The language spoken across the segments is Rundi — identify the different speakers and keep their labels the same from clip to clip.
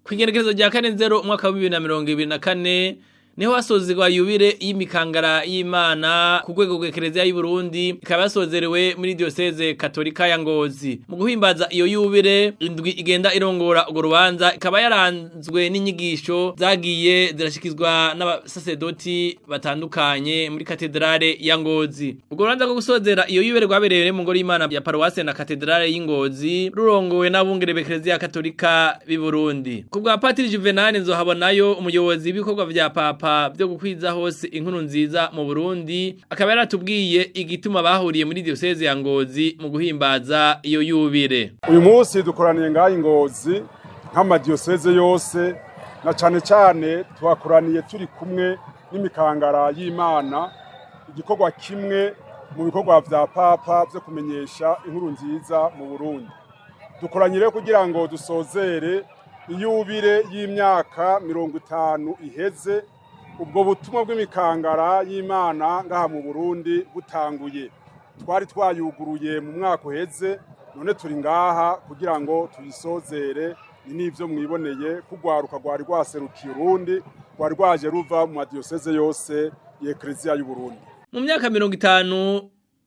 Speaker 1: Kw'igenekerezo rya 4 nzero umwaka wa 2024 niho hasozerwa yubire y'imikangara y'Imana ku rwego rw'Ekereziya y'u Burundi, ikaba yasozerewe muri diocese katolika ya Ngozi. Mu guhimbaza iyo yubire, indwi igenda irongora urwo rubanza ikaba yaranzwe n'inyigisho zagiye zirashikizwa n'abasasedoti batandukanye muri katedrale ya Ngozi. Urwo rubanza rwo gusozera iyo yubire rwabereye mu ngoro y'Imana ya paruwase na katedrale y'Ingozi, rurongowe n'abungere b'Ekereziya katolika b'i Burundi. Ku bwa Patiri Juvenal Nzohabonayo, umuyobozi w'ibikorwa vya Papa byo gukwiza hose inkuru nziza mu Burundi, akaba yaratubwiye igituma bahuriye muri diocese ya Ngozi mu guhimbaza iyo yubire.
Speaker 2: Uyu munsi dukoraniye ngaha i Ngozi nk'amadiyoseze yose, na cane cane tuhakoraniye turi kumwe n'imikangara y'Imana, igikorwa kimwe mu bikorwa vya Papa vyo kumenyesha inkuru nziza mu Burundi. Dukoranye rero kugira ngo dusozere iyubire y'imyaka 50 iheze ubwo butumwa bw'imikangara y'Imana ngaha mu Burundi butanguye. Twari twayuguruye mu mwaka uheze, none turi ngaha kugira ngo tuyisozere. Ni n'ivyo mwiboneye kugwaruka rwari rwaserukiye Urundi, rwari rwaje ruva mu madiyoseze yose y'Ekereziya y'u Burundi.
Speaker 1: Mu myaka 50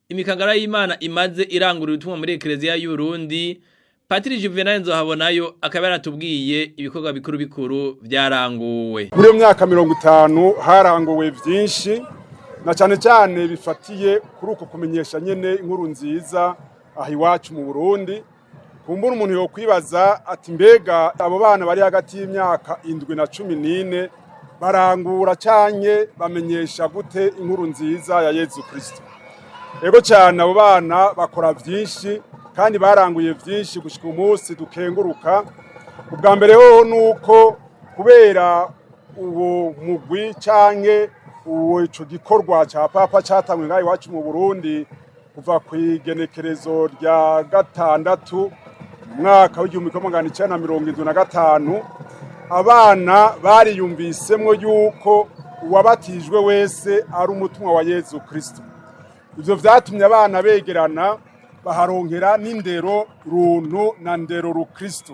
Speaker 1: imikangara y'Imana imaze irangurura ubutumwa muri Ekereziya y'u Burundi, Patiri Juvenal Nzohabonayo akaba yaratubwiye ibikorwa bikuru bikuru vyaranguwe.
Speaker 2: Muri iyo myaka 50 haranguwe vyinshi, na cane cane bifatiye kuri uko kumenyesha nyene inkuru nziza aha iwacu mu Burundi. Kumbura umuntu yokwibaza ati: mbega abo bana bari hagati y'imyaka 7 na 14 barangura canke bamenyesha gute inkuru nziza ya Yezu Kristo? Ego cyane, abo bana bakora vyinshi kandi baranguye vyinshi gushika umunsi dukenguruka. Ubwa mbere hoho nuko kubera uwo mugwi canke uwo ico gikorwa ca Papa catangwe ngaha iwacu mu Burundi kuva kw'igenekerezo rya 6 mu mwaka w'1975, abana bariyumvisemwo yuko uwabatijwe wese ari umutumwa wa Yezu Kristo. Ivyo vyatumye abana begerana, baharonkera n'indero runtu na ndero rukristo.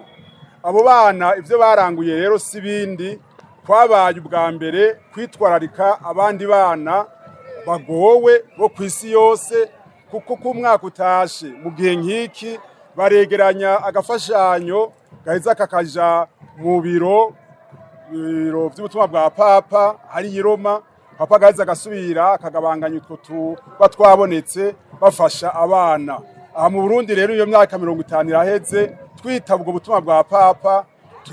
Speaker 2: Abo bana ivyo baranguye rero si bindi, kwabaye ubwa mbere kwitwararika abandi bana bagowe bo kw'isi yose, kuko ko umwaka utashe mu gihe nk'iki baregeranya agafashanyo gaheza kakaja mu biro vy'ubutumwa bwa Papa hari i Roma. Papa gaheza agasubira akagabanganya utwo tuba twabonetse, bafasha abana aha mu Burundi. Rero iyo myaka 50 iraheze twitaba ubwo butumwa bwa Papa,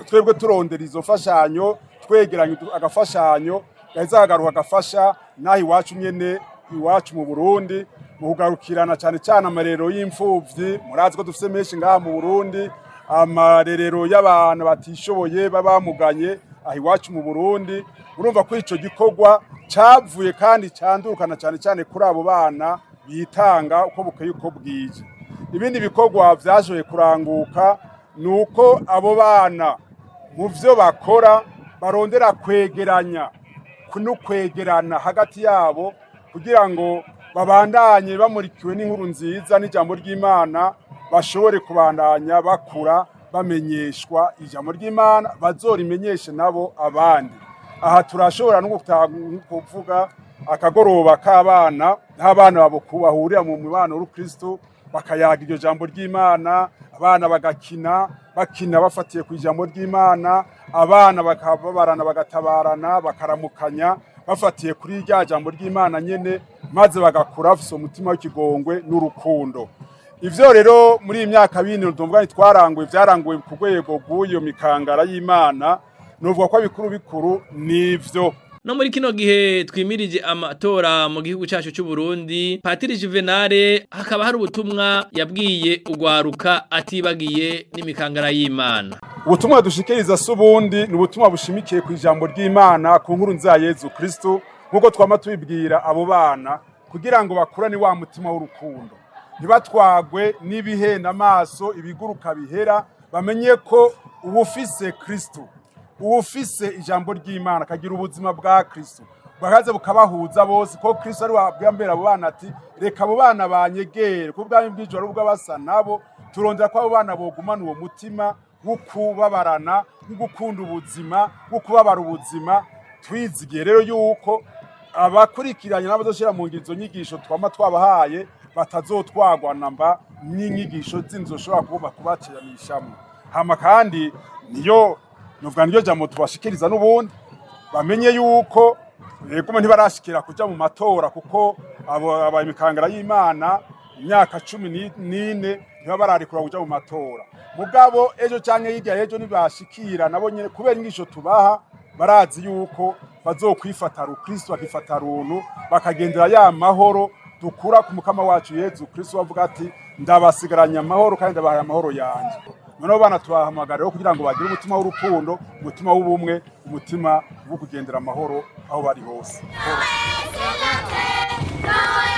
Speaker 2: twebwe turondera izo mfashanyo, twegeranya agafashanyo gaheza kagaruka gafasha n'aho iwacu nyene, iwacu mu Burundi, mu kugarukirana cane cane amarero y'imfuvyi. Murazi ko dufise menshi ngaha mu Burundi, amarerero y'abantu batishoboye babamuganye aho iwacu mu Burundi. Urumva ko ico gikorwa cavuye kandi candurukana cane cane kuri abo bana bitanga uko bukeye uko bwije. Ibindi bikorwa vyashoboye kuranguka ni uko abo bana mu vyo bakora barondera kwegeranya no kwegerana hagati yabo, kugira ngo babandanye bamurikiwe n'inkuru nziza n'ijambo ry'Imana, bashobore kubandanya bakura bamenyeshwa ijambo ry'Imana, bazorimenyeshe nabo abandi. Aha turashobora no kuvuga akagoroba k'abana, n'abana babo bahurira mu mibano w'Ukristo, bakayaga iryo jambo ry'Imana, abana bagakina, bakina bafatiye ku ijambo ry'Imana, abana bakababarana, bagatabarana, bakaramukanya bafatiye kuri rya jambo ry'Imana nyene, maze bagakura bafise umutima w'ikigongwe n'urukundo. Ivyo rero muri iyi myaka bine tuvuga twaranguye, vyaranguwe ku rwego rw'iyo mikangara y'Imana, nuvuga ko bikuru bikuru nivyo.
Speaker 1: No muri kino gihe twimirije amatora mu gihugu cyacu cy'u Burundi, Patiri Juvenal hakaba hari ubutumwa yabwiye ugwaruka, atibagiye n'imikangara y'Imana.
Speaker 2: Ubutumwa dushikiriza si ubundi, ni ubutumwa bushimikiye ku ijambo ry'Imana, ku nkuru nziza ya Yezu Kristo, nk'uko twama tubibwira abo bana, kugira ngo bakurane wa mutima w'urukundo, ntibatwagwe n'ibihenda amaso, ibiguruka bihera, bamenye ko uwufise Kristo, uwufise ijambo ry'Imana, akagira ubuzima bwa Kristo, bwakaze bukabahuza bose, ko Kristo ari wabwira abo bana ati: reka abo bana banyegere, ko ubwami bw'ijuru ari ubw'abasa nabo. Turondera ko abo bana bogumana uwo mutima. wo kubabarana, wo gukunda ubuzima, wo kubabara ubuzima. Twizigiye rero yuko abakurikiranye n'abazoshira mu ngiro izo nyigisho twama twabahaye batazotwagwa namba n'inyigisho zindi zoshobora kuba kubaciranishamo. Hama kandi niyo novuga niyo jambo tubashikiriza n'ubundi bamenye yuko yego ntibarashikira kuja mu matora, kuko abo abimikangara y'Imana imyaka 14 ntiba bararikura kuja mu matora. Mugabo ejo canke hirya ejo nibashikira nabo nyene, kubera inyigisho tubaha, barazi yuko bazokwifata rukristo, bakifata runtu, bakagendera ya mahoro dukura ku mukama wacu Yezu Kristo bavuga ati: "Ndabasigaranye amahoro kandi ndabahaye amahoro yanje." Noneho bana tubahamagara rero kugira ngo bagire umutima w'urukundo, umutima w'ubumwe, umutima wo kugendera amahoro aho bari hose.
Speaker 3: Go!